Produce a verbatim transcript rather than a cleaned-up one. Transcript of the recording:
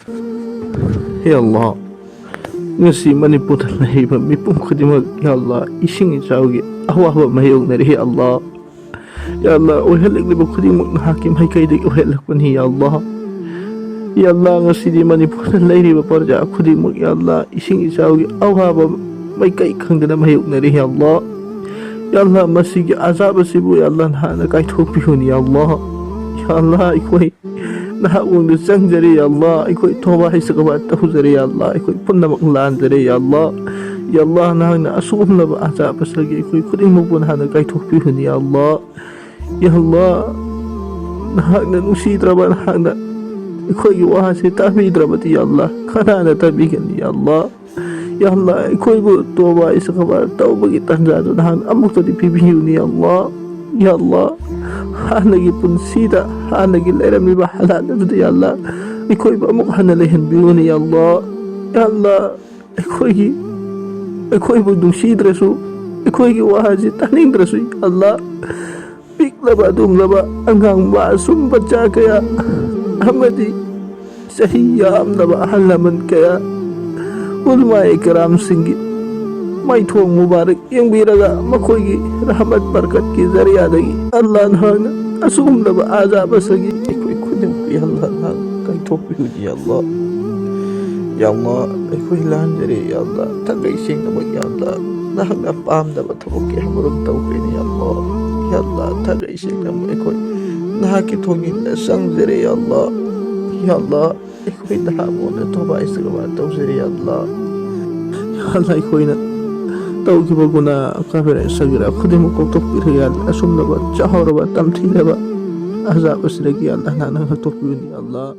ꯍꯦ ꯑꯜꯂꯥꯍ, ꯉꯁꯤ ꯃꯅꯤꯄꯨꯔꯗ ꯂꯩꯔꯤꯕ ꯃꯤꯄꯨꯝ ꯈꯨꯗꯤꯡꯃꯛ, ꯌꯥ ꯑꯜꯂꯥꯍ, ꯏꯁꯤꯡ ꯏꯆꯥꯎꯒꯤ ꯑꯋꯥꯕ ꯃꯥꯌꯣꯛꯅꯔꯤ꯫ ꯌꯥ ꯑꯜꯂꯥꯍ, ꯌꯥ ꯑꯜꯂꯥꯍ, ꯑꯣꯏꯍꯜꯂꯛꯂꯤꯕ ꯈꯨꯗꯤꯡꯃꯛ ꯅꯍꯥꯛꯀꯤ ꯃꯥꯏꯀꯩꯗꯒꯤ ꯑꯣꯏꯍꯜꯂꯛꯄꯅꯤ꯫ ꯌꯥ ꯑꯜꯂꯥꯍ, ꯌꯥ ꯑꯜꯂꯥꯍ, ꯉꯁꯤꯗꯤ ꯃꯅꯤꯄꯨꯔꯗ ꯂꯩꯔꯤꯕ ꯄ꯭ꯔꯖꯥ ꯈꯨꯗꯤꯡꯃꯛ, ꯌꯥ ꯑꯜꯂꯥꯍ, ꯏꯁꯤꯡ ꯏꯆꯥꯎꯒꯤ ꯑꯋꯥꯕ ꯃꯥꯏꯀꯩ ꯈꯪꯗꯅ ꯃꯥꯌꯣꯛꯅꯔꯤ꯫ ꯌꯥ ꯑꯜꯂꯥꯍ, ꯌꯥ ꯑꯜꯂꯥꯍ, ꯃꯁꯤꯒꯤ ꯑꯖꯥꯕ ꯑꯁꯤꯕꯨ, ꯌꯥ ꯑꯜꯂꯥꯍ, ꯅꯍꯥꯛꯅ ꯀꯥꯏꯊꯣꯛꯄꯤꯌꯨꯅꯤ꯫ ꯌꯥ ꯑꯜꯂꯥꯍ, ꯌꯥ ꯑꯜꯂꯥꯍ, ꯑꯩꯈꯣꯏ ꯅꯍꯥꯛ ꯃꯥꯡꯗ ꯆꯪꯖꯔꯤ꯫ ꯌꯥ ꯑꯜꯂꯥꯍ, ꯑꯩꯈꯣꯏ ꯇꯧꯕꯥ ꯏꯁꯇꯤꯒꯐꯥꯔ ꯇꯧꯖꯔꯤ꯫ ꯌꯥ ꯑꯜꯂꯥꯍ, ꯑꯩꯈꯣꯏ ꯄꯨꯝꯅꯃꯛ ꯂꯥꯟꯖꯔꯦ꯫ ꯌꯥ ꯑꯜꯂꯥꯍ, ꯌꯥ ꯑꯜꯂꯥꯍ, ꯅꯍꯥꯛꯅ ꯑꯁꯤꯒꯨꯝꯂꯕ ꯑꯖꯥꯕ ꯑꯁꯤꯗꯒꯤ ꯑꯩꯈꯣꯏ ꯈꯨꯗꯤꯡꯃꯛꯄꯨ ꯅꯍꯥꯛꯅ ꯀꯥꯏꯊꯣꯛꯄꯤꯌꯨꯅꯤ꯫ ꯌꯥ ꯑꯜꯂꯥꯍ, ꯌꯥ ꯑꯜꯂꯥꯍ, ꯅꯍꯥꯛꯅ ꯅꯨꯡꯁꯤꯗ꯭ꯔꯕ, ꯅꯍꯥꯛꯅ ꯑꯩꯈꯣꯏꯒꯤ ꯋꯥꯁꯤ ꯇꯥꯕꯤꯗ꯭ꯔꯕꯗꯤ, ꯌꯥ ꯑꯜꯂꯥꯍ, ꯀꯅꯥꯅ ꯇꯥꯕꯤꯒꯅꯤ? ꯌꯥ ꯑꯜꯂꯥꯍ, ꯌꯥ ꯑꯜꯂꯥꯍ, ꯑꯩꯈꯣꯏꯕꯨ ꯇꯧꯕꯥ ꯏꯁꯇꯤꯒꯐꯥꯔ ꯇꯧꯕꯒꯤ ꯇꯥꯟꯖꯥꯗꯨ ꯅꯍꯥꯛꯅ ꯑꯃꯨꯛꯇꯗꯤ ꯄꯤꯕꯤꯌꯨꯅꯤ꯫ ꯌꯥ ꯑꯜꯂꯥꯍ, ꯌꯥ ꯑꯜꯂꯥꯍ, ꯍꯥꯟꯅꯒꯤ ꯄꯨꯟꯁꯤꯗ, ꯍꯥꯟꯅꯒꯤ ꯂꯩꯔꯝꯃꯤꯕ ꯍꯥꯂꯥꯠ ꯑꯗꯨꯗ, ꯌꯥ ꯑꯜꯂꯥꯍ, ꯑꯩꯈꯣꯏꯕꯨ ꯑꯃꯨꯛ ꯍꯟꯅ ꯂꯩꯍꯟꯕꯤꯌꯨꯅꯤ꯫ ꯌꯥ ꯑꯜꯂꯥꯍ, ꯌꯥ ꯑꯜꯂꯥꯍ, ꯑꯩꯈꯣꯏꯒꯤ, ꯑꯩꯈꯣꯏꯕꯨ ꯅꯨꯡꯁꯤꯗ꯭ꯔꯁꯨ, ꯑꯩꯈꯣꯏꯒꯤ ꯋꯥꯍꯩꯁꯤ ꯇꯥꯅꯤꯡꯗ꯭ꯔꯁꯨ, ꯌꯥ ꯑꯜꯂꯥꯍ, ꯄꯤꯛꯂꯕ ꯑꯗꯨꯒꯨꯝꯂꯕ ꯑꯉꯥꯡ ꯃꯥꯁꯨꯝ ꯕꯆꯥ ꯀꯌꯥ ꯑꯃꯗꯤ ꯆꯍꯤ ꯌꯥꯝꯂꯕ ꯑꯍꯜ ꯂꯃꯟ ꯀꯌꯥ, ꯎꯂꯃꯥ ꯀꯔꯥꯝꯁꯤꯡꯒꯤ ꯃꯥꯏꯊꯣꯡ ꯃꯨꯕꯥꯔꯛ ꯌꯦꯡꯕꯤꯔꯒ, ꯃꯈꯣꯏꯒꯤ ꯔꯍꯃꯠ ꯕꯔꯀꯠꯀꯤ ꯖꯔꯤꯌꯥꯗꯒꯤ ꯑꯜꯂꯥꯍ ꯅꯍꯥꯛꯅ ꯑꯁꯤꯒꯨꯝꯂꯕ ꯑꯖꯥꯕ ꯑꯁꯤꯒꯤ ꯑꯩꯈꯣꯏ ꯈꯨꯗꯤꯡꯃꯛꯄꯨ, ꯌꯥ ꯑꯜꯂꯥꯍ, ꯅꯍꯥꯛ ꯀꯥꯏꯊꯣꯛꯄꯤꯌꯨ꯫ ꯌꯥ ꯑꯜꯂꯥꯍ, ꯌꯥ ꯑꯜꯂꯥꯍ, ꯑꯩꯈꯣꯏ ꯂꯥꯟꯖꯔꯦ꯫ ꯌꯥ ꯑꯜꯂꯥꯍ, ꯊꯥꯡꯒꯩ ꯁꯦꯡꯅꯃꯛ, ꯌꯥ ꯑꯜꯂꯥꯍ, ꯅꯍꯥꯛꯅ ꯄꯥꯝꯗꯕ ꯊꯕꯛ ꯀꯌꯥ ꯑꯃꯔꯣꯝ ꯇꯧꯈ꯭ꯔꯦꯅꯦ꯫ ꯌꯥ ꯑꯜꯂꯥꯍ, ꯌꯥ ꯑꯜꯂꯥꯍ, ꯊꯥꯡꯒꯩ ꯁꯦꯡꯅꯃꯛ ꯑꯩꯈꯣꯏ ꯅꯍꯥꯛꯀꯤ ꯊꯣꯡꯖꯤꯟꯗ ꯆꯪꯖꯔꯦ꯫ ꯌꯥ ꯑꯜꯂꯥꯍ, ꯌꯥ ꯑꯜꯂꯥꯍ, ꯑꯩꯈꯣꯏ ꯅꯍꯥꯛ ꯃꯥꯡꯗ ꯇꯧꯕꯥ ꯏꯁꯇꯤꯒꯐꯥꯔ ꯇꯧꯖꯔꯦ꯫ ꯌꯥ ꯑꯜꯂꯥꯍ, ꯌꯥ ꯑꯜꯂꯥꯍ, ꯑꯩꯈꯣꯏꯅ ꯇꯧꯈꯤꯕ ꯒꯨꯅꯥꯍ ꯀꯕꯤꯔꯥ ꯁꯒꯤꯔꯥ ꯈꯨꯗꯤꯡꯃꯛ ꯀꯣꯛꯊꯣꯛꯄꯤꯔꯒ, ꯌꯥ ꯑꯜꯂꯥꯍ, ꯑꯁꯤꯒꯨꯝꯂꯕ ꯆꯥꯎꯔꯕ ꯇꯝꯊꯤꯔꯕ ꯑꯖꯥꯕ ꯑꯁꯤꯗꯒꯤ, ꯌꯥ ꯑꯜꯂꯥꯍ, ꯅꯍꯥꯛꯅ ꯉꯥꯛꯊꯣꯛꯄꯤꯌꯨꯅꯤ꯫ ꯌꯥ ꯑꯜꯂꯥꯍ,